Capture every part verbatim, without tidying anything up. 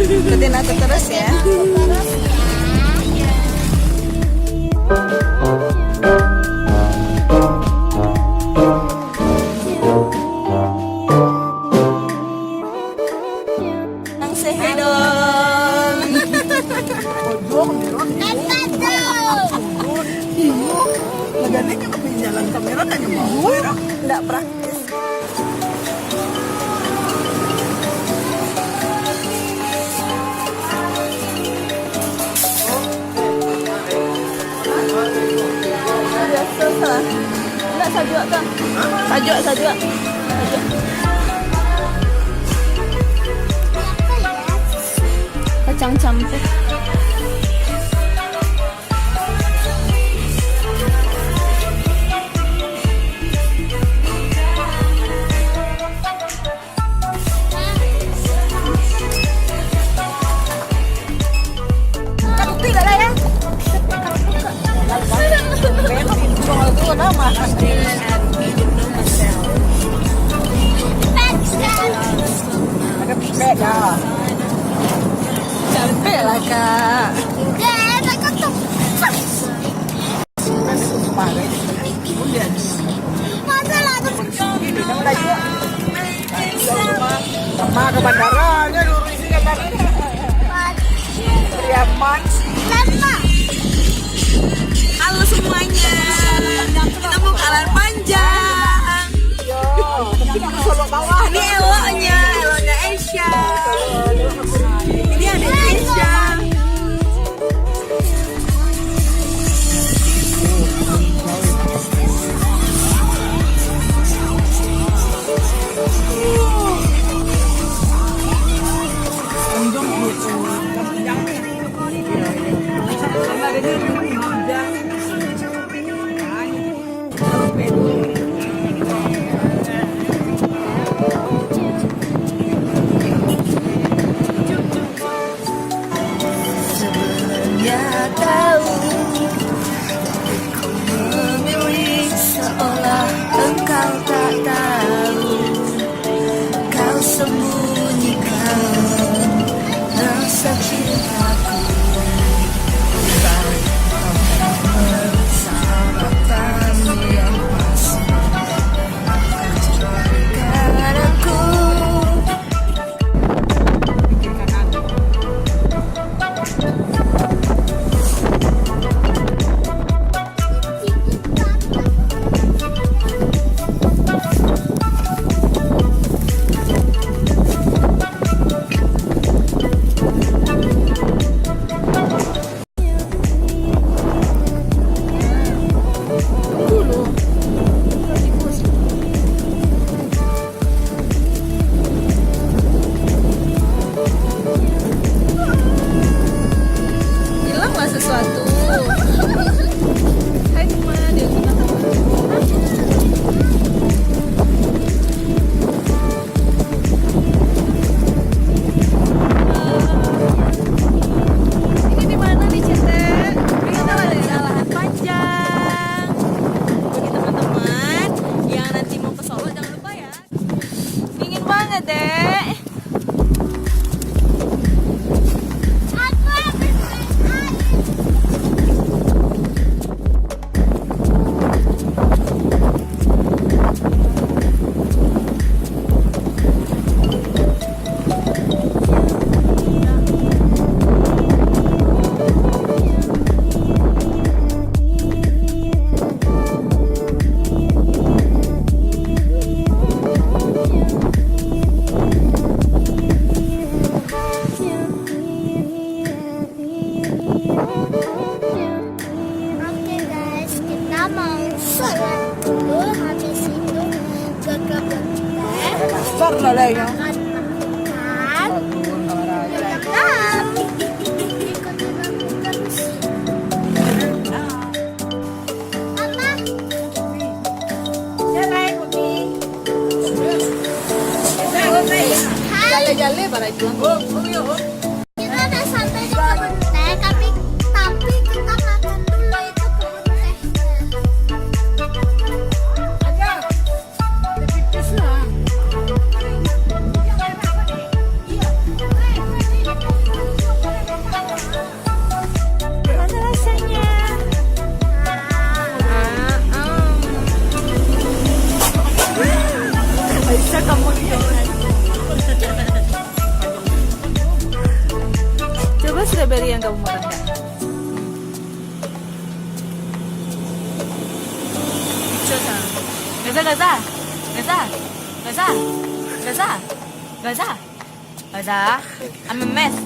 Ikutin aku terus ya. Nang sehe dong. Ndak praktis. Biaso salah. Ndak sajuak tu. Sajuak, sajuak. Sajuak. Kacang campur. Capek lah, Kak. Sama ka bandara, nya dulu isi bandara. Riaman. Halo semuanya. Kita mau ke Alan Panjang. Ini eloknya, eloknya Asia. Ini ada Asia. Sebenarnya tahu, ku memilih seolah engkau tak tahu. Kau sembunyikan rasa cintaku. Persahabatan yang masih Hilanglah sesuatu. Hai, teman. Dia gimana? Ini di mana nih, Cete? Ini adalah daerah Lahan Panjang. Bagi teman-teman yang nanti mau ke Solo, jangan lupa ya. Dingin banget, Dek. Oke guys, kita mau sholat dulu, habis itu ke kebun teh. Besar lah, Leng, ya. Makan, makan. Makan. Ikutin aku terus. Apa? Hai. Jale-jale para juang. Kita udah sampai di kebun teh, tapi, tapi kita makan dulu itu kebun tehnya. Ada pipis lah. Umur rendah. Lucu, Sa. Gaza, Gaza. Gaza. Gaza. Gaza. Gaza. Gaza. I'm a mess.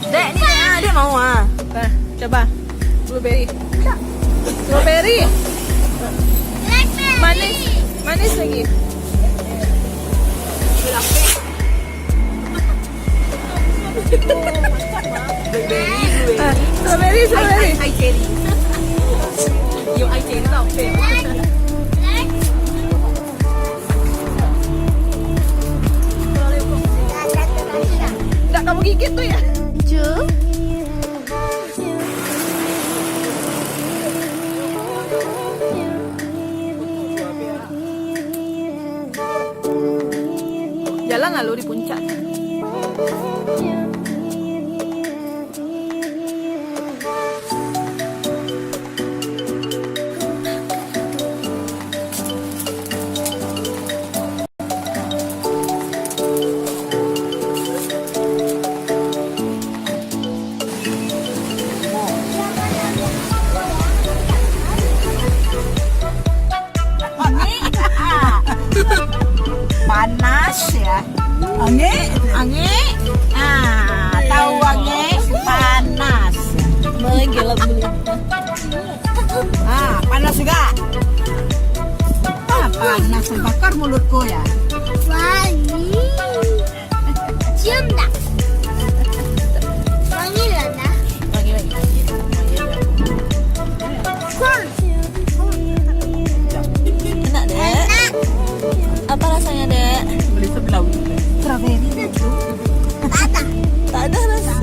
Dek, ni, ah, dia mau, ah. Ah, coba. Blueberry. Strawberry. Manis. Manis lagi. Ah, strawberry, strawberry. Ai, ai, ai cherry. Yo, ai cherry tau, fail. Nggak kamu gigit tuh ya? Ju. Jalan lalu di puncak. Angek. Panas ya. Angek, angek. Ah, tahu angek panas. Menggelap dulu. Ah, panas juga. Ah, panas, bakar mulutku ya. Wangi. Cium dah. Wangi lah dah. Wangi, wangi. Corn. Enak, Dek. Enak. Apa rasanya, Dek? Beli sebelah. Strawberry, Dek. Tak ada. Tak ada rasa.